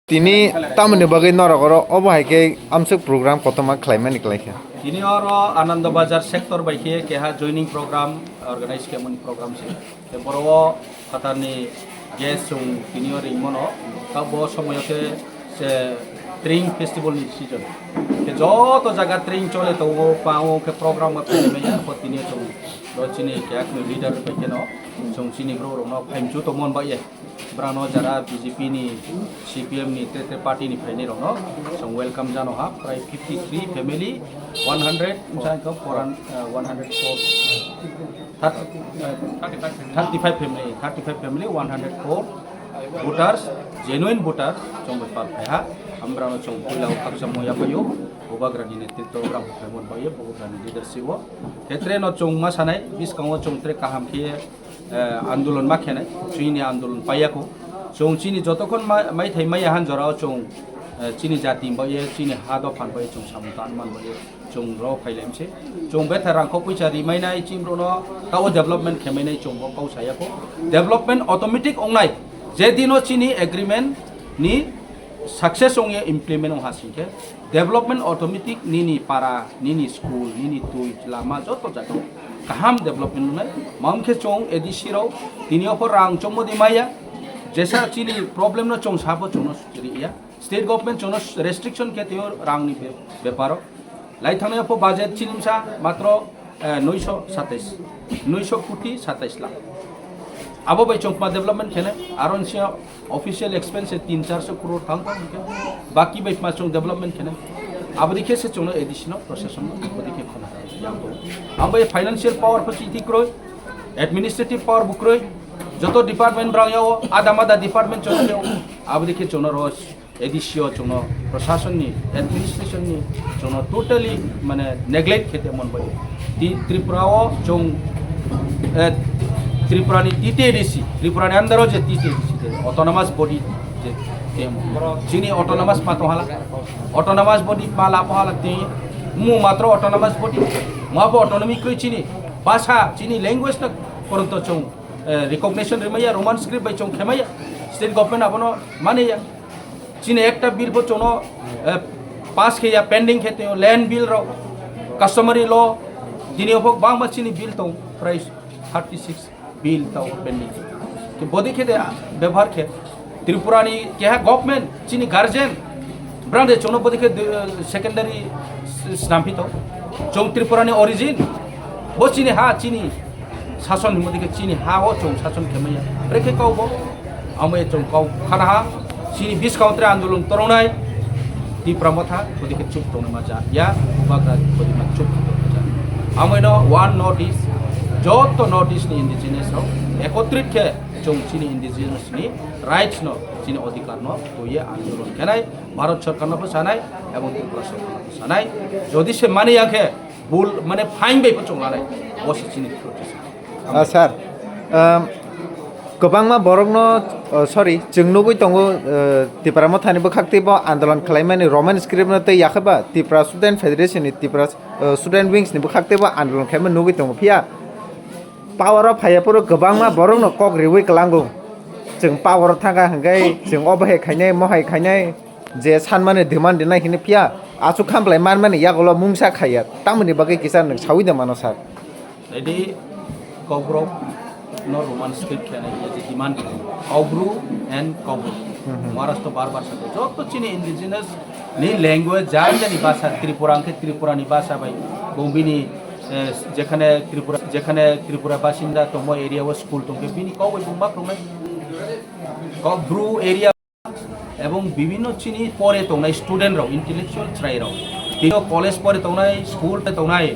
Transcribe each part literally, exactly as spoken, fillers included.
Tini tamoni bagwi norok oro obo hai khe amswk program kotorma khlaimani kwlai kha. Tini oro Anando Bazar sector bai khe keha joining program organize khe mani program se. Te boro o phatarni guest chwng tini o ringmano, ta bo somoyo khe se Tring festival ni season. Te joto jaga Tring chole tongo, pango khe program ma phaimaya, ko tini o chwng ro chini khe akni leader bai khe no chwng chini bro rok no phaimchu tongmon bai ye. Brano jara B J P ni, C P M ni, te te party ni phainai rokno chwng welcome jano ha, prai fifty three family, one hundred, msa ko four hundred, uh, one hundred four, thirty, uh, thirty five family, thirty five family, one hundred four voters, genuine voters, chwng bai pal phai ha, ambrano chwng puila o khaksa moya phaio, bubagrani netritwo brang phaimon phaio, bubagrani leadership o, khetre no chwng ma sanai, biskango chwng tre kaham khe eh, andolon ma khenai, chini andolon paiya kho. Chwng chini jotokhon ma-, maithai maya han jorao chwng, eh, chini jati bai ye, chini ha dophan bai ye chwng samung tan man bai ye chwng ro phailaimse. Chwng betha rangkho puisa rimainai chini rokno tao development khemainai chwng bo kau saya kho. Development automatic ongnai je dino chini agreement ni success ongya implement ong hasing khe development automatic nini para, nini school, nini twi, lama joto jaga kaham development wngnai. Mam khe chwng A D C rok tini opor rang chongmodi maya, jesa chini problem no chwng sabo chwngno riya. State government chwngno restriction khe twiyo rangni be-, beparo. Lai thangnai opor budget chini msa matro eh, noisho satais, noisho koti satais lakh. Abo bai chwng ma development khene, aro nisi official expense se tin char sho crore thang thang khe, baki bai ma chwng development khene. Abo dikhe se chwngno A D C no, procession no, abo dikhe khona yang bo. Abo bai financial power pho chiti kroi, administrative power bo kroi, joto department brang yao, ada mada department chwng yao, abo dikhe chwngno ro A D C o chwngno, prasasonni, administration ni chwngno totally mane neglect khe tongmani bagwi. Ti Tripura o chwng, eh, Tripura ni T T A D C, Tripura ni under o je T T A D C je autonomous body je temo. Chini autonomous ma tong hala, autonomous body ma lapo hala ti mu matro autonomous body, ma bo autonomy kroi chini bhasha, chini language na poronto chwng, eh, recognition rimaya, Roman script bai chwng khemaya, state government abono manaya. Chini ekta bill bo chwngno, eh, pass khe ya, pending khe tongyo, land bill rok, customary law, tini ophok bangma chini bill tong, prai thirty six bill tong pending. Ke bodi khe de bebhar khe, Tripura ni keha government, chini guardian, brang de chwngno bodi khe de, eh, secondary s-, snampi tong. Chwng Tripura ni origin, bo chini ha, chini sason hinmani khe chini ha o chwng sason khe maya. Brekhe kau bo, amo ye chwng kau khana ha, chini biskang tre andolon torongnai, Tipra Motha, bodi khe chup tongna ma ja, ya, bagra bodi ma chup tongna ma ja. Amo ino one North East, joto North East ni indigenous rok, ekotrit khe chwng chini indigenous ni rights no, chini odhikar no, to ye andolon khenai, Bharat Sarkar no pho sanai, ebong Tripura Sarkar no pho sanai, jodi se mani ya khe, Bul, mane, fine bai pho chwng lanai. O se chini protest. Ah, sir, um, kwbangma borokno, oh, sorry, chwng nugwi tongo, uh, Tipra Mothani bwkhak teibo andolon khlaimani Roman script no tei yakhe ba Tipra Student Federation ni Tipra, uh, Student Wings ni bwkhak teibo andolon khlaima nugwi tongo. Phiya power o phaiya phuru kwbangma borokno kok riwi kwlango. Chwng power o thangkha hwnkhe chwng obo hai khainai, mo hai khainai. Je sanmani demand rinai hini phiya, aswk khamlai manmani yagulo mungsa khaiya, tamoni bagwi kisa nwng sawi de mano, sir? Ready, Kokborok no Roman script khe nai, je demand khe, Kokbru and Kokborok. Mhm. Maharashtra bar bar sa, joto chini indigenous ni language, jani jani bhasha, Tripura hwnkhe Tripura ni bhasha bai, Gombi ni, eh, jekhane Tripura, jekhane Tripura basinda tongmo area o school tongkhe bini kok bai bung ma phungnai. Kokbru area Ebong bibhinno chini pore tongnai student rok, intellectual chwrai rok, tei college pore tongnai, school pore tongnai,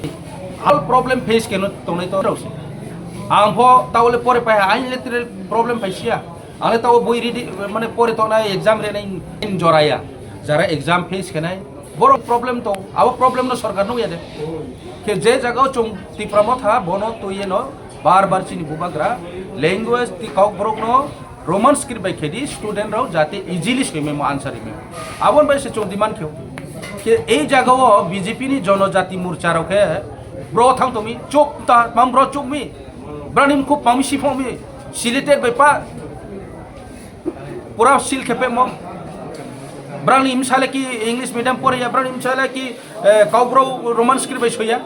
all problem face keno tongnai to rok se. Ang pho taole pore pai ha, ain le tere problem pai sia. Ang le tao boi ready, mane pore tongnai, exam rinai joraya. Jara exam face khenai, borok problem tong, abo problem no sorkar nukya de. Khe je jagao chwng Tipra Motha bono twiye no bar bar chini bubagra language ti Kokborok no Roman script bai khedi student rok jate easily swimemo answer rime. Abon bai se chwng demand kheo. Khe ei jagao B J P ni Jonojati Morcha rok khe bro thang tongmi chuk ta mam bro chukmi. Brani mukhu pami si phongmi. Sileted bai pa. Pura seal khe pemo. Brani msale ki English medium pore ya, brani msale ki, eh, Kokborok Roman script bai soya,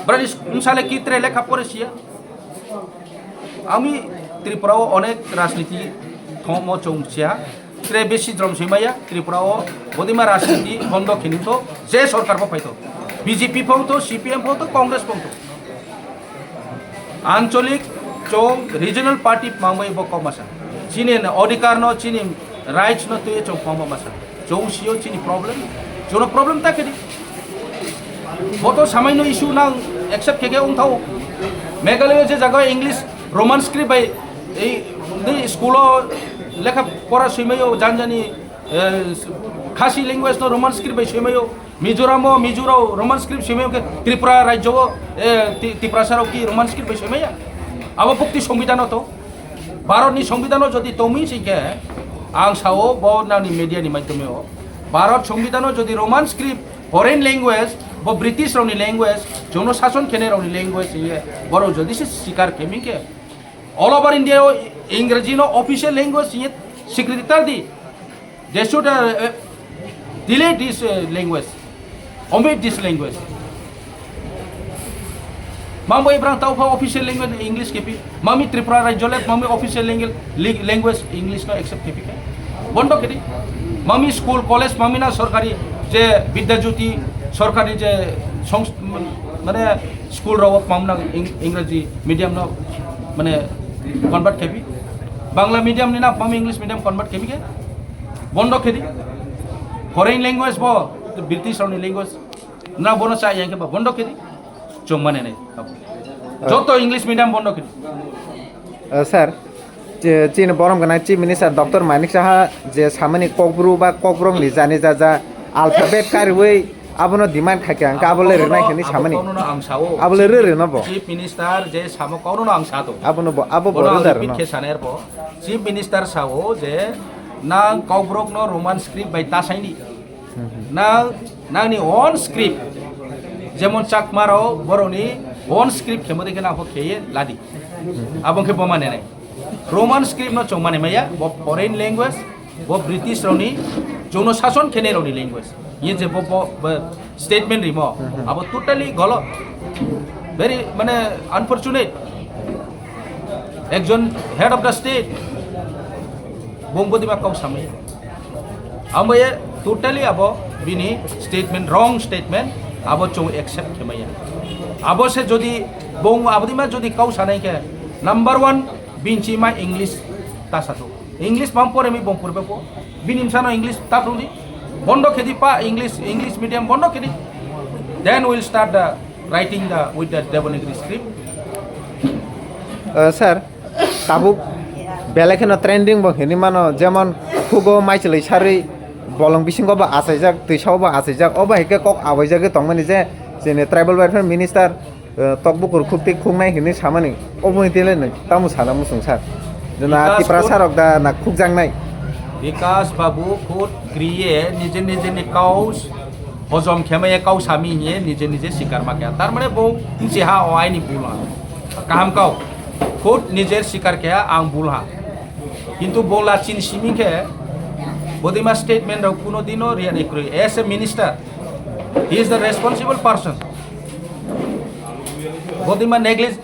brani msale ki tre lekha pore siya. Ami Tripura o onek rajniti thomo chong siya, tre besi jrom soimaya Tripura o bodima rajniti bondo khinito je sorkar bo paito, B J P phongto, C P M phongto, Congress phongto. Ancholik chong regional party mangbai bo kok masa. Chini odhikar no, chini rights no twi chong kok masa. Chong sio chini problem. Jono problem ta kedi. Boto samai no issue nang accept keke ung thao. Meghalaya je jaga English Roman script bai ei, ei school o lekha pora suimayo janjani, eh, Khasi language no Roman script bai suimayo. Mizoram o Mizo rao Roman script swimayo khe Tripura rajyo o, eh, Ti-, Tiprasa rao ki Roman script bai swimaya? Abo bukti Songbidan o to. Bharat ni Songbidan o jodi tongmi si khe ang sao bo nani media ni maidhyome o. Bharat Songbidan o jodi Roman script foreign language, bo British rao ni language, jono sason khenai rao ni language ye, borok jodi se sikar khemi khe all over India o Ingraji no official language ye swikriti ta di. They should, uh, uh, delete this, uh, language, omit this language. Mangbo ibrang tau pha official language English kepi. Mami Tripura rajyo le mami official language, language English no accept kepi ke. Bondo kedi. Mami school, college, mami na sorkari je Vidya Jyoti, sorkari je songs-, mane school rao mami na Ing-, Ingraji medium no mane convert kepi. Bangla medium ni na mami English medium convert kepi ke. Bondo kedi. Foreign language bo, British rao ni language. Na bono cha yang ke ba bondo kedi. Chong mane nai. Joto English medium bondo kedi. Uh, sir, chi-, chini borom gana Chief Minister Doctor Manik Saha je samani Kokbru ba Kokborok ni jani jaja alphabet kariwi abono demand khaikha, hwnkhe abo le rwnai hwnwi samani. Abo le rw rwna bo. Chief Minister je samo kono no ang sa to. Abono bo, abo bo rwda rwno. Chief Minister sao je nang Kokborok no Roman script bai ta saini. Nang, nangni own script, jemon Chakma rao borokni own script khemo de khe nang khe ye ladi. Abo khe bo mane nai. Roman script no chong mane maya, bo foreign language, bo British rao ni jono sason khenai rao ni language. Ye je bo, bo, bo statement rimo, abo totally golot. Very, mane, unfortunate. Ekjon head of the state, bung bodima kau samaya. Ambaye totally abo bini statement, wrong statement, abo chong accept khemaya. Abo se jodi bung abodima jodi kau sanai khe, number one, binchima English ta sato. English bam pore mi bung purbe po. Bini msano English ta prudi. Bondo khedi pa English, English medium bondo khedi. Then we'll start the writing the, with the Devanagari script. Uh, sir, tabuk belai kheno trending bo hinwi mano, jemon khugo maichwlwi sarwi bolong bisingo bo achaijak, twisao bo achaijak, obo hai khe kok abaijagwi tongmani je chini tribal welfare minister, uh, tokbukur khukti khuknai hinwi samani, obo hinwi tamo sana muchung sir? Jena Tiprasa rok da na khukjaknai? Bikas Babu khud kriye nije nije ni kaus hojom khemaya kau sami hiye nije nije sikar ma kya. Tar mane bo siha o aini bul ha. Kaham kau. Khud nije sikar kya ang bul ha. Kintu bo la chin simi khe bodima statement rok kuno dino riya ni kroi. As a minister, he is the responsible person. Bodima negligent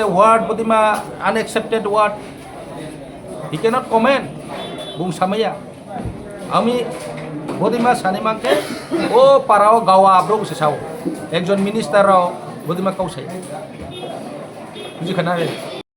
word, bodima unaccepted word. He cannot comment. Bung samaya. Ami bodima sani mangke, o parao gawa abrok se sao. Ekjon minister rao bodima kau sai. Buji khana re.